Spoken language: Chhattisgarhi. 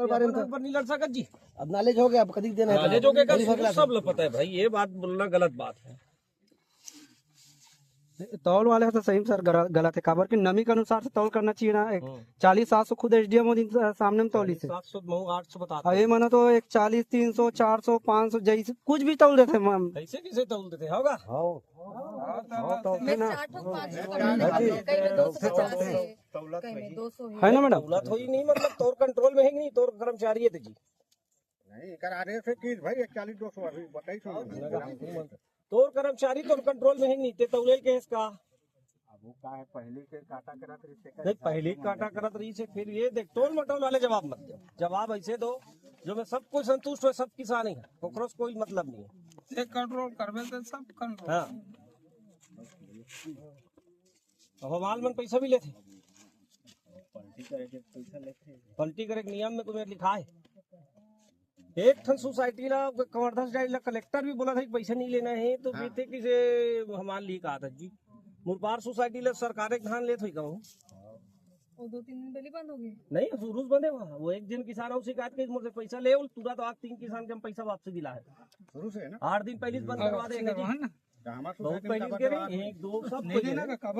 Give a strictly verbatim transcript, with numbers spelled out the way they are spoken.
बारे में तो पर नहीं लड़ सकत जी। अब नॉलेज हो गया, अब कदी देना है नॉलेज हो गया, कदी भगला सब ला पता है भाई, ये बात बोलना गलत बात है। तौल वाले ह तो सही में सर गलत, गलत है, काबर कि नमी के अनुसार से तौल करना चाहिए ना। एक हम्म। चालीस सात सौ खुद एसडीएम वो दिन सामने में तौली से। सात सौ, महू आठ सौ बता और ये मानो तो एक चालीस, तीन सौ, चार सौ, पाँच सौ, जैसे कुछ भी तौल देते हैं हम। कैसे कैसे तौल देते होगा? हाँ। हाँ, तो मैं ना चार ठो, पाँच ठो हाँ, जी। कहीं में दो सौ पचास है, कहीं में दो सौ है। है ना मैडम? तौला थोड़ी नहीं, मतलब तोर कंट्रोल में है कि नहीं, तोर कर्मचारी है तो जी। नहीं, एकर आने से की भाई, एक चालीस दो सौ अभी बताई सुन। तोर कर्मचारी तोर कंट्रोल में है नहीं, ते तौले के इसका। अब वो का है, पहले के काटा करत रही से, देख, पहले काटा करत रही से, फिर ये देख, तोल मटोल वाले जवाब मत दो। जवाब ऐसे दो जो मैं सब कोई संतुष्ट हो, सब किसान ही है, ओकरो से कोई मतलब नहीं है। ये कंट्रोल करबे तो सब कंट्रोल। हाँ। अब हमाल मन पैसा भी लेथे। पलटी करे के पैसा लेथे। पलटी करे के नियम में कुछ लिखा है। एक ठन सोसाइटी ला, कवर्धा सोसाइटी ला कलेक्टर भी बोला था कि पैसा नहीं लेना है, तो हाँ। बीते किसे हमाल ली कहा था जी। मुरपार सोसाइटी ला सरकार एक धान लेत हुई कहूँ। वो दो तीन दिन पहले बंद हो गई। नहीं, शुरू से बंद है वहाँ। वो एक दिन किसान और शिकायत की, मुझसे पैसा ले, तुरंत आज तीन किसान के हम पैसा वापसी दिला है। शुरू से है ना? आठ दिन पहले से बंद करवा देंगे जी। तो हमारे बहुत सोसाइटी में पहले काबर के जवाब रही, नहीं? एक दो सब नहीं कोई देना है। का, काबर